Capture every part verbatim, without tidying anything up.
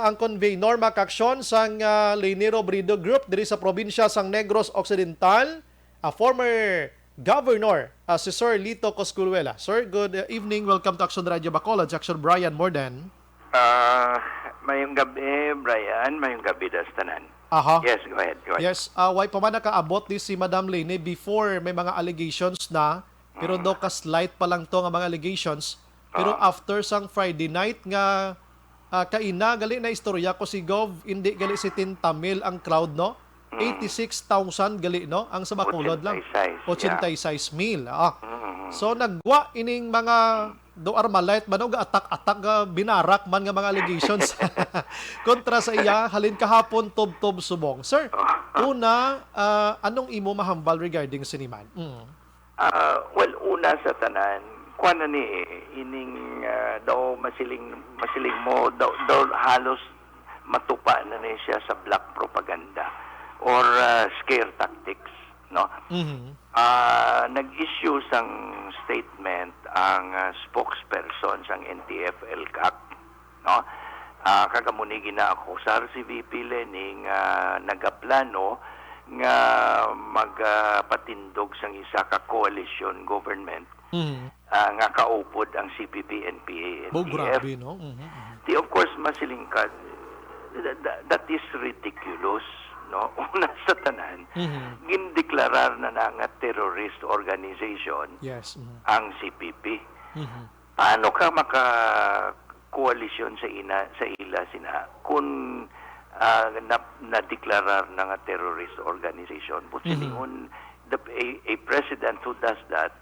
ang convener, mga kaaksyon, sang, ah, Leni Robredo Group diri sa probinsya sang Negros Occidental, ah, former governor, ah, si Sir Lito Cosculuela. Sir, good, uh, evening. Welcome to Action Radio Bacolod, Action Brian Morden. Ah, mayong gabi, Brian. Mayong gabi, das tanan. Aha. Yes, go ahead, go ahead. Yes, ah, way pa man nakaabot ni si Madam Leni before may mga allegations na, pero Mm. daw ka slight pa lang to nga mga allegations. Pero Ah. after sang Friday night nga, ah, kaina, gali na istorya ko si Gov, hindi gali setenta mil ang crowd, no? Mm. Eighty-six thousand gali, no? Ang sa Bacolod lang. Ochenta y seis, yeah. Ochenta y seis mil, ah. Mm. So, nagwa ining mga do Armalite man, og atak-atak, ah, binarak man nga mga allegations kontra sa iya, halin kahapon, tubtob subong. Sir, Oh. una, ah, anong imo mahambal regarding sini man? Mm. Ah, well, una sa tanan, kuwan na ni, eh, ining, ah, daw masiling, masiling mo, daw, daw halos matupa na ni siya sa black propaganda or, ah, scare tactics, no? Mhm. Ah, nag-issue sang statement ang, ah, spokesperson sang N T F ELCAC, no? Ah, kag amo ni ginaakusar si V P Leni nga nagaplano nga magapatindog sang isa ka coalition government, Mhm. ah, nga kaupod ang C P P, N P A, Bo, N D F. Grabe, no? Mhm, mhm. Di, of course, masiling ka, that, that, that is ridiculous, no? Una sa tanan, Mhm. gindeklarar na na nga terrorist organization Yes, mhm. ang C P P. Mhm. Paano ka maka-koalisyon sa ina, sa ila sina kung, ah, na, nadeklarar na nga terrorist organization? But Mhm. silingon, the, a, a president who does that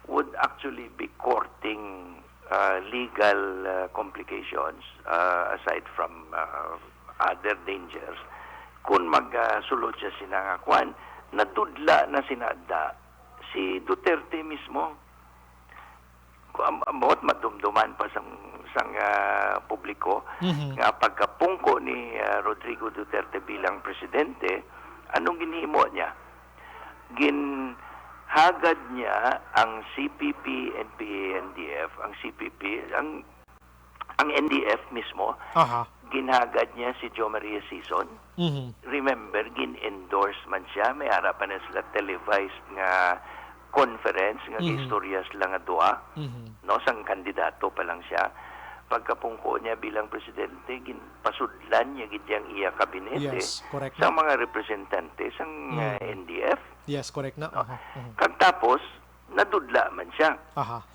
would actually be courting, ah, legal, ah, complications, ah, aside from, ah, other dangers. Kung magsulod siya sina nga kwan, nadudla na sinada si Duterte mismo. Ku-, am-, ambot madumduman pa sang, sang, ah, publiko Mhm. nga pagkapungko ni, ah, Rodrigo Duterte bilang presidente, anong ginhimo niya? Ginhagad niya ang C P P, N P A, N D F, ang C P P, ang, ang N D F mismo, Aha. ginhagad niya si Jo Maria Sison. Mhm. Remember, gin-endorse man siya. May ara pa na sila televised nga conference nga Mhm. giistorya sila nga duha, Mhm. no, sang kandidato pa lang siya. Pagkapungko niya bilang presidente, ginpasudlan niya gid ang iya kabinete Yes, correct. sang mga representante sang, Mhm. uh, N D F. Yes, correct na. No? Aha, mhm. Kag tapos, nadudla man siya. Aha.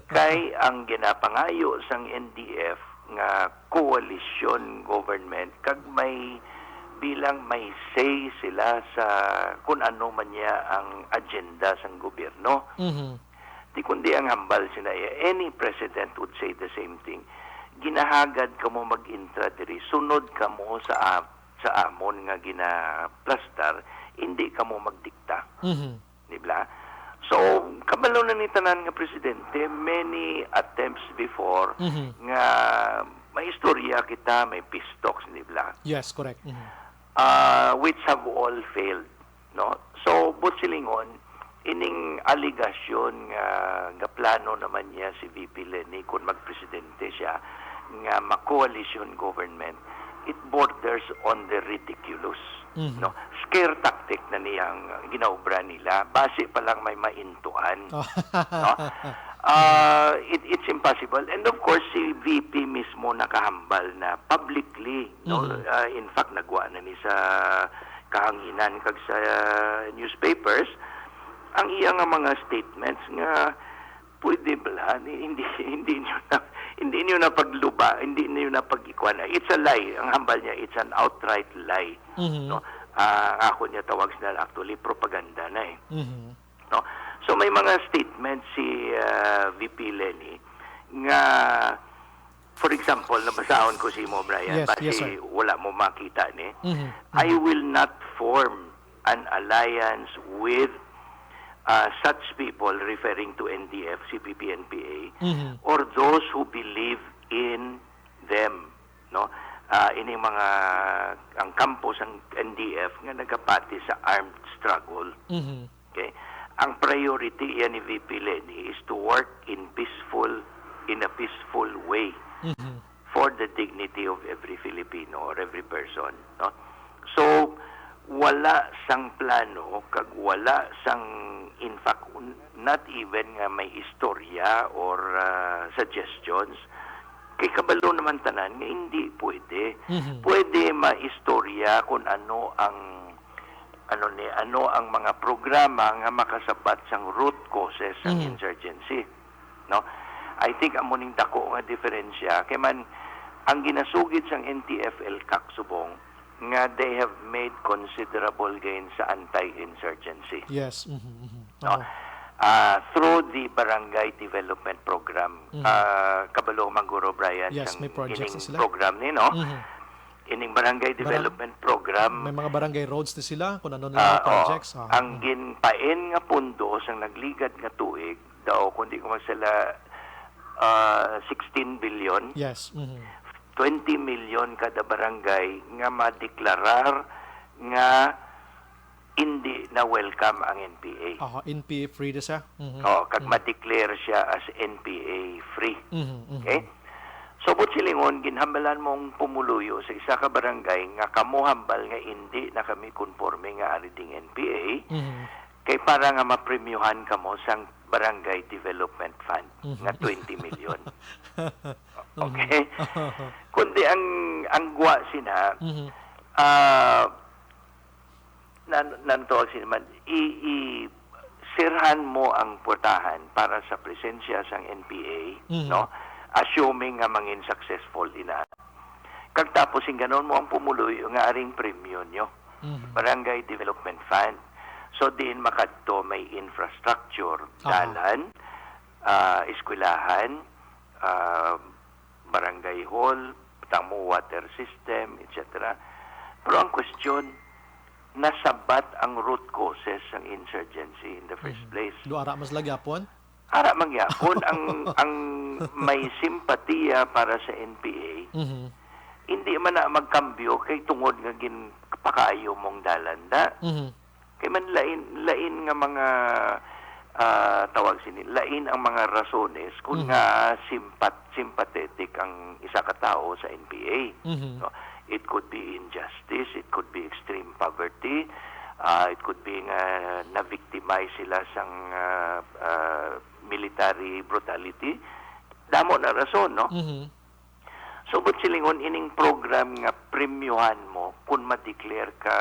Kay ang ginapangayo sang N D F nga coalition government, kag may, bilang may say sila sa kung ano man niya ang agenda sang gobyerno. Mhm. Di kundi ang hambal sina, eh, any president would say the same thing. Ginahagad kamo mag-intra diri, sunod kamo sa, a-, sa amon nga ginaplastar, hindi kamo magdikta. Mhm. Di ba? So, kabalo na ni tanan nga presidente, many attempts before Mhm. nga may istorya kita, may peace talks, di ba? Yes, correct. Mhm. Ah, which have all failed, no? So, buot silingon, ining alegasyon nga gaplano naman niya si V P Leni kung magpresidente siya, nga ma-coalition government, it borders on the ridiculous, Mhm. no? Scare tactic na niyang ginaobra nila. Basi pa lang may maintuan, Oh. no? Ah, it, it's impossible. And of course, si V P mismo nakahambal na publicly, no? Mhm. Ah, in fact, nagwa na ni sa kahanginan kag sa newspapers ang iya nga mga statements nga pwede bala ni, hindi, hindi niyo na, hindi niyo na pagluba, hindi niyo na pag-ikuan. It's a lie. Ang hambal niya, it's an outright lie. Mhm. No? Ah, ang ako niya tawag sila actually propaganda na eh. Mhm. No? So may mga statements si, ah, V P Leni nga, for example, nabasahon ko si mo, Brian, Yes, basi yes, sir. wala mo makita ni. Mhm. I Mhm. will not form an alliance with, uh, such people, referring to N D F, C P P, N P A, Mhm. or those who believe in them, no? Ah, ining mga, ang kampo sang N D F nga nagapati sa armed struggle. Mhm. Okay? Ang priority iya ni V P Leni is to work in peaceful, in a peaceful way. Mhm. for the dignity of every Filipino or every person, no? So, wala sang plano, kag wala sang, in fact, un-, not even nga may istorya or, ah, suggestions, kay kabalo naman tanan nga hindi pwede. Mhm. Pwede maistorya kung ano ang, ano ni, ano ang mga programa nga makasabat sang root causes sang Mhm. insurgency, no? I think amo ning dako nga diferensya. Kay man, ang ginasugid sang N T F-ELCAC subong nga they have made considerable gains sa anti-insurgency, Yes. Mhm, mhm. no? Oo. Ah, through the Barangay Development Program. Mhm. Ah, kabalo man, Guro Brian, Yes, sang may projects ining na sila. program ni, no? Mhm. Ining Barangay Barang-, Development Program. may mga barangay roads na sila, kung ano na Ah, mga oo. projects. Ah, Ang mhm. ginpain nga pundo sang nagligad nga tuig daw, kung di ko magsala, ah, sixteen billion. Yes. Mhm. Twenty million kada barangay nga madeklarar nga hindi na welcome ang N P A. Aha, N P A free na siya. Mhm. Oh, kag Mhm. ma-declare siya as N P A free. Mhm, mhm. Okay? So, buot silingon, ginhambalan mo ang pumuluyo sa isa ka barangay nga kamo hambal nga hindi na kami konforme nga ari ding N P A, Mhm. kay para nga mapremyuhan kamo sang Barangay Development Fund Mhm. nga twenty million. Mhm. Okay? Kundi ang, ang gwa sina, Mhm. ah, nan-, nan tawag sila man, i, i, sirhan mo ang portahan para sa presensya sang N P A, Mhm. no? Assuming nga mangin successful ina. Kag tapos, ingganon mo ang pumuluyo nga aring premyo nyo, Mhm. Barangay Development Fund. So, diin makadto may infrastructure, Aha. dalan, ah, eskwelahan, ah, barangay hall, tamo water system, et cetera. Pero ang question, nasabat ang root causes sang insurgency in the first Mhm. place. Do ara mas lagi apon? Ara man gyapon ang, ang may simpatiya para sa N P A, Mhm. hindi man na magkambyo kay tungod nga ginpakaayo mong dalan da. Mhm. Kay man lain, lain nga mga, ah, tawag sini, lain ang mga rasones kung Mhm. nga simpat-, sympathetic ang isa ka tawo sa N P A, Mhm. no? It could be injustice, it could be extreme poverty, ah, it could be nga na-victimize sila sang, ah, ah, military brutality. Damo na rason, no? Mhm. So, buot silingon, ining program nga premyuhan mo kung ma-declare ka,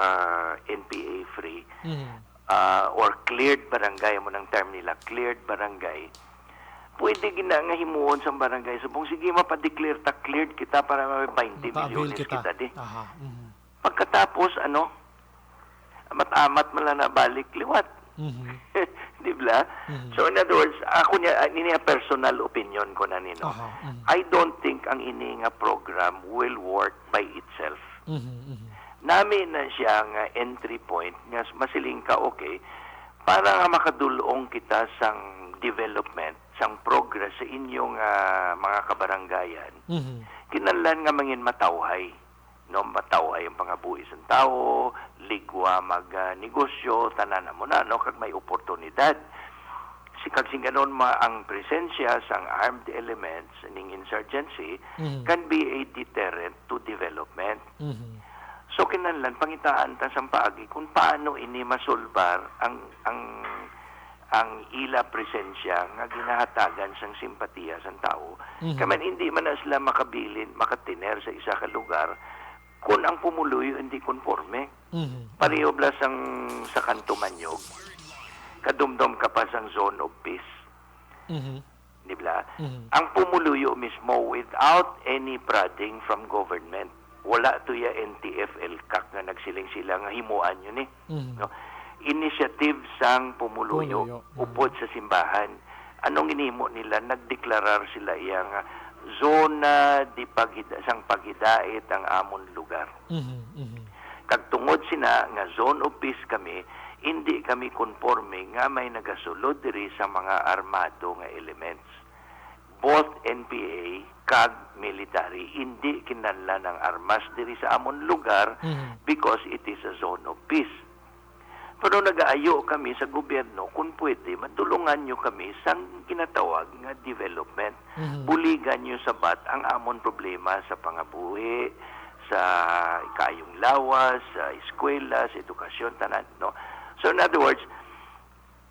ah, N P A free, Mhm. ah, or cleared barangay, amo nang term nila, cleared barangay, pwede gina nga himuon sang barangay subong, "Sige, mapa-declare ta cleared kita para may twenty Maka-avail milyones kita. kita di." Aha, mhm. Pagkatapos, ano, amat-amat man lang na balik liwat. Mhm. Di ba? Mhm. So, in other words, ako niya, ah, ini ang personal opinion ko na ni, no? Aha, mhm. I don't think ang ini nga program will work by itself. Mhm, mhm. Nami na siya nga entry point nga s-, masiling ka, okay, para nga makadulong kita sang development, sang progress sa inyong, ah, mga kabaranggayan, Mhm. kinahanglan nga mangin matawhay, no? Matawhay ang pangabuhi sang tawo, ligwa mag, ah, negosyo, tanan amo na, no? Kag may oportunidad. Si, kag sing ganon ma-, ang presensya sang armed elements ning insurgency Mhm. can be a deterrent to development. Mhm. So, kinahanglan pangitaan ta sang paagi kung paano ini masulbar ang, ang, ang ila presensya nga ginahatagan sang simpatiya sang tawo. Mhm. Kay man, hindi man na sila makabilin, makatiner sa isa ka lugar kung ang pumuluyo hindi konforme. Mhm. Pareho bala sang sa Kanto Manyog, kadumdom ka pa sang zone of peace. Mhm. Di ba? Mhm. Ang pumuluyo mismo, without any prodding from government, wala to ya N T F-ELCAC nga nagsiling sila nga himuan yun eh. Mhm. No? Initiative sang pumuluyo, Pumuluyo. Mhm. upod sa simbahan. Anong ginhimo nila? Nagdeklarar sila iya nga zona di paghid-, sang paghidait ang amon lugar. Mhm, mhm. Kag tungod sina nga zone of peace kami, hindi kami konforme nga may nagasulod diri sa mga armado nga elements. Both N P A kag military, hindi kinahanglan ang armas diri sa amon lugar Mhm. because it is a zone of peace. Pero nagaayo kami sa gobyerno, kung pwede, madulungan nyo kami sa ginatawag nga development. Mhm. Buligan nyo sabat ang amon problema sa pangabuhi, sa kaayong lawas, sa eskwela, sa edukasyon, tanan, no? So, in other words,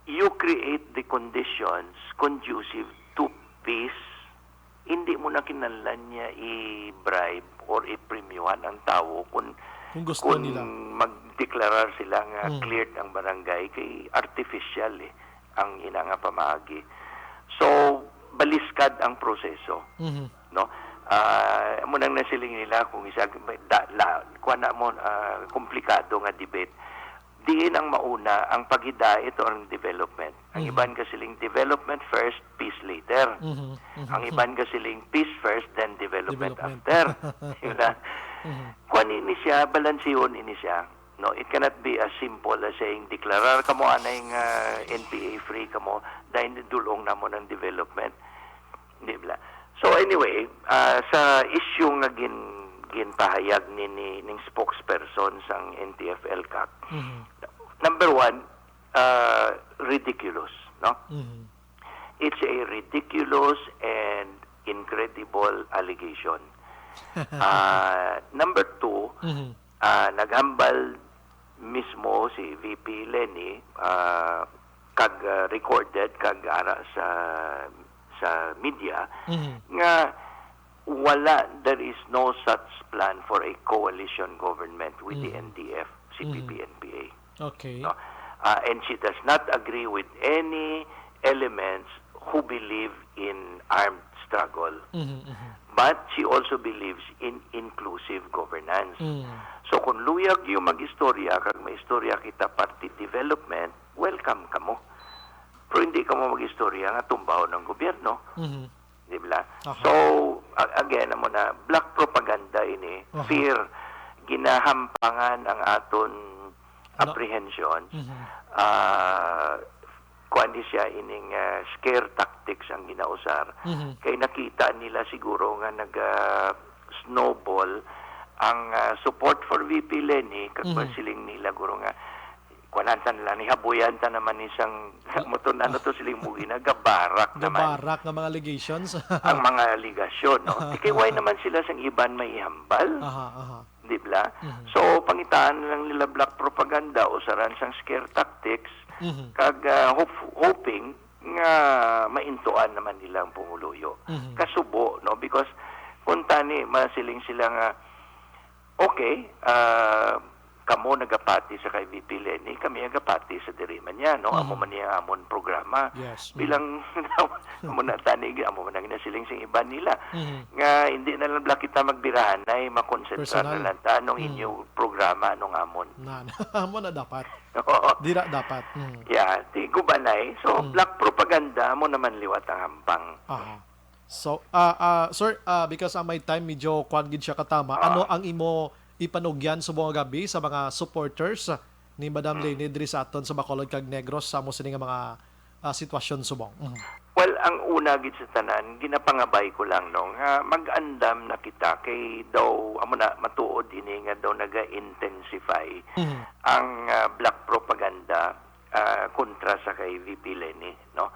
you create the conditions conducive to peace. Hindi mo na kinahanglan niya i-bribe or i-premyuhan ang tawo kung, Kung gusto kung nila. Magdeklarar sila nga Mm. cleared ang barangay, kay artificial eh ang ina nga pamaagi. So, baliskad ang proseso, Mhm. no? Ah, amo nang nasiling nila kung isa, da, la, kuwan na mo, ah, komplikado nga debate. Diin ang mauna, ang paghidait o ang development? Ang Mhm. iban kasiling development first, peace later. Mhm. Mhm. Ang iban kasiling peace first, then development Development. after. Di ba? Mhm. Kuwan ini siya, balansihon ini siya. No, it cannot be as simple as saying, "Deklarar kamo anay nga N P A free kamo, dahil dulong namo ng development." Di ba? So anyway, ah, sa issue nga gin-, ginpahayag ni, ni, ning spokesperson sang N T F L CAC, Mhm. number one, ah, ridiculous, no? Mhm. It's a ridiculous and incredible allegation. Ah, number two, Mhm. ah, naghambal mismo si V P Leni, ah, kag, ah, recorded kag ara sa, sa media Mhm. nga wala, there is no such plan for a coalition government with the Mhm. N D F, C P P, Mhm. N P A. Okay. No? Ah, and she does not agree with any elements who believe in armed struggle. Mhm, mhm. But she also believes in inclusive governance. Mm. So kung luyag yung mag-istorya, kag may istorya kita parte development, welcome kamo. Pero hindi kamo mag-istorya nga tumbaw ng gobyerno. Mhm. Di ba? Aha. So, a-, again, amo na, black propaganda ini, Aha. fear, ginahampangan ang aton Ano? apprehension. Mhm. Ah, kuwan ni siya ining, ah, scare tactics ang ginausar. Mhm. Kay nakita nila siguro nga nag, ah, snowball ang, ah, support for V P Leni, kag Mhm. siling nila guro nga, kuwanan ta na lang, ihabuyan ta naman ni sang, mo to, ano to, siling mo, ginagabarak naman Gabarak nga mga allegations. ang mga aligasyon, no? Di kay why naman sila sang iban may ihambal? Aha, aha. Di ba? Mhm. So, pangitaan na lang nila black propaganda, usaran sang scare tactics, Mhm. kag, ah, hope-, hoping nga maintuan naman nila ang pumuluyo. Mhm. Kasubo, no? Because kung tani, masiling sila nga, okay, ah, kamo nagapati sa kay V P Leni, kami nagapati sa diri man niya, no? Amo Mhm. man niya amon programa. Yes. Mhm. Bilang amo na tani, amo man ang nasiling sing iban nila. Mhm. Nga hindi na lang bala kita magbirahanay, makonsentra Personal. na lang ta anong Mhm. inyo programa, anong amon. Na, amo na dapat. Oo. Dira dapat. Mhm. Yeah, ti gubanay. So, Mhm. black propaganda mo naman liwat ang hampang. Aha. So, ah, ah, sir, ah, because ang may time medyo kuwan gid siya katama, Ah. ano ang imo ipanugyan subong nga gabi sa mga supporters ni Madam Mm. Leni diri sa aton sa Bacolod kag Negros sa amo sini nga mga, ah, sitwasyon subong? Mhm. Well, ang una gid sa tanan, ginapangabay ko lang, no, nga mag-andam na kita kay daw, amo na, matuod ini nga daw naga-intensify Mhm. ang, ah, black propaganda ah, kontra sa kay V P Leni, no?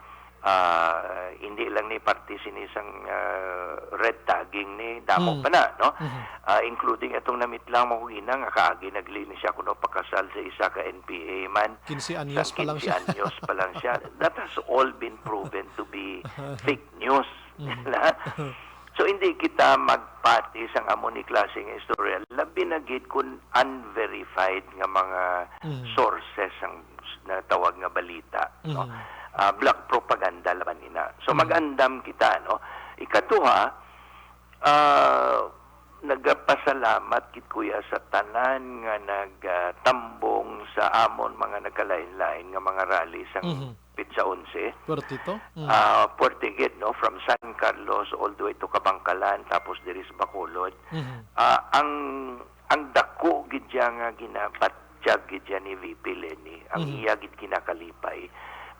Ah, hindi lang ni parte sini sang, ah, red tagging ni, damo Mm. pa na, no? Mhm. Ah, including itong namitlang mo kagina nga kaagi nagli ni siya kuno pakasal sa isa ka N P A man. Quince anyos Sang pa lang quince siya. anyos pa lang siya. That has all been proven to be fake news. Mhm. Na? So, hindi kita magpati sang amo ni klase nga istorya, labi na gid kun unverified nga mga Mhm. sources ang natawag nga balita, no? Mhm. Ah, black propaganda laban ina. So, Mhm. mag-andam kita, no? Ikaduha, ah, nagapasalamat gid, kuya, sa tanan nga nagtambong sa amon mga nagkalain-lain nga mga rally sang Mhm. petsa onse. Puwerte to. Mm. Ah, puwerte gid, no, from San Carlos all the way to Kabankalan, tapos diri sa Bacolod. Mhm. Ah, ang, ang dako gid siya nga ginabatyag gid siya ni V P Leni, ang Mhm. iya gid kinakalipay,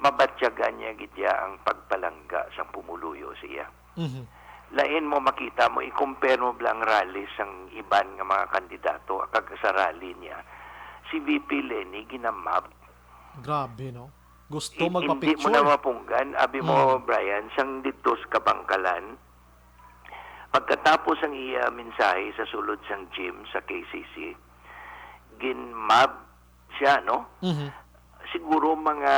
mabatyagan niya gid siya ang pagpalangga sang pumuluyo sa iya. Mhm. Lain mo makita mo, i-compare mo bala ang rally sang iban nga mga kandidato, kag sa rally niya, si V P Leni ginamab Grabe, no? Gusto I-, hindi mo magpa-picture. Na mapunggan, abi mo, Mm. Brian, sang didto sa Kabangkalan, pagkatapos ang iya mensahe sa sulod sang gym sa K C C, gin-mob siya, no? Mhm. Siguro mga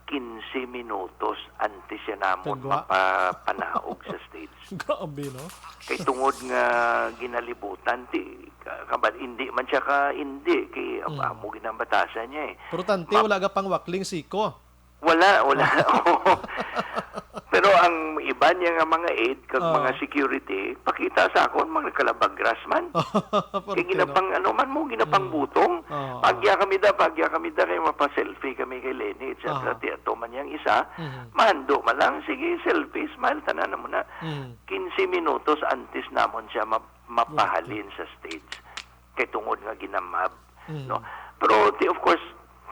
quince minutos antes siya namon Kagwa. Mapapanaog sa stage. Grabe, no? Kay tungod nga ginalibutan, ti, ka-, kabal-, hindi man siya ka, hindi, kay am-, Mm. amo ginambatasan niya, eh. Pero tante, Ma- wala ka pang wakling siko. Wala, wala. Oo. Pero ang iba niya nga mga aide, kag Oo. mga security, pakita sa akon, mga kalabagras man. Pero Kay tino. ginapang, ano man mo, ginapang Mm. butong. Oo. Pagya kami da, pagya kami da, kay mapa-selfie kami kay Leni, et cetera. Oo. Ti ato man yang isa, Mhm. mahando man lang, sige, selfie, smile, tanan na muna. Mhm. Quince minutos antes namon siya ma-, mapahalin sa stage. Kay tungod nga ginamab, Mhm. no? Pero, ti, of course,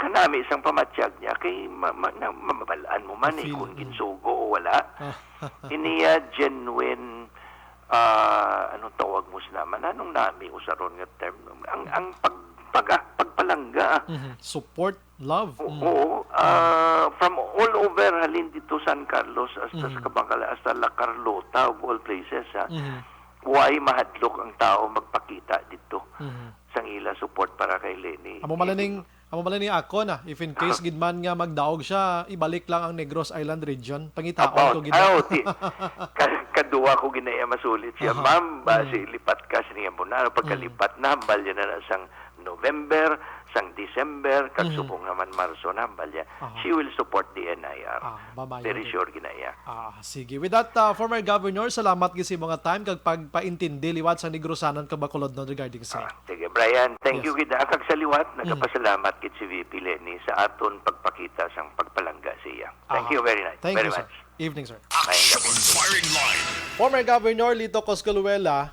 kanami sang pamatyag niya, kay ma-, ma-, na-, mabal-an mo man eh, Mafeel, kung mm. ginsugo o wala. Ah. Iniya genuine, ah, anong tawag mo sila man? Anong nami usaron nga term? Ang, ang pag-, pag-, pagpalangga. Mhm. Support, love. O-, Mm. oo. Ah, from all over, halin dito San Carlos, hasta sa Mhm. Kabangkala, hasta La Carlota, of all places, ha? Mhm. Why mahadlok ang tao magpakita dito Mhm. sang ila support para kay Leni? Amo man lang ning, amo man lang ning ako na, if in case gid man nga magdaog siya, ibalik lang ang Negros Island region. Pangitaon About, ko gid na. Ah, oh, ti-, ka-, kadua ko ginaiya masulit siya, Aha. "Ma'am, ba, Mm. si lipat ka sa niya mo na, pagkalipat Mm. na, hambal niya na, na sang November, sang December, kag Mhm. subong naman Marso na, hambal niya. Aha. She will support the N I R." Ah, ba, maayo Very gid. Sure ginaiya. Ah, sige. With that, uh, former governor, salamat gid sa imong time kag pagpaintindi liwat sa Negrosanon kag Bacolodnon regarding sa Ah, sige, Brian, thank Yes. you gid, ah, kag sa liwat, Mm. nagapasalamat gid si V P Leni sa aton pagpakita sang pagpalangga sa iya. Thank Aha. you very nice, Thank very you, sir. much. Evening, sir. Maayong gabi. Action Firing Line. Former Governor Lito Cosculuela,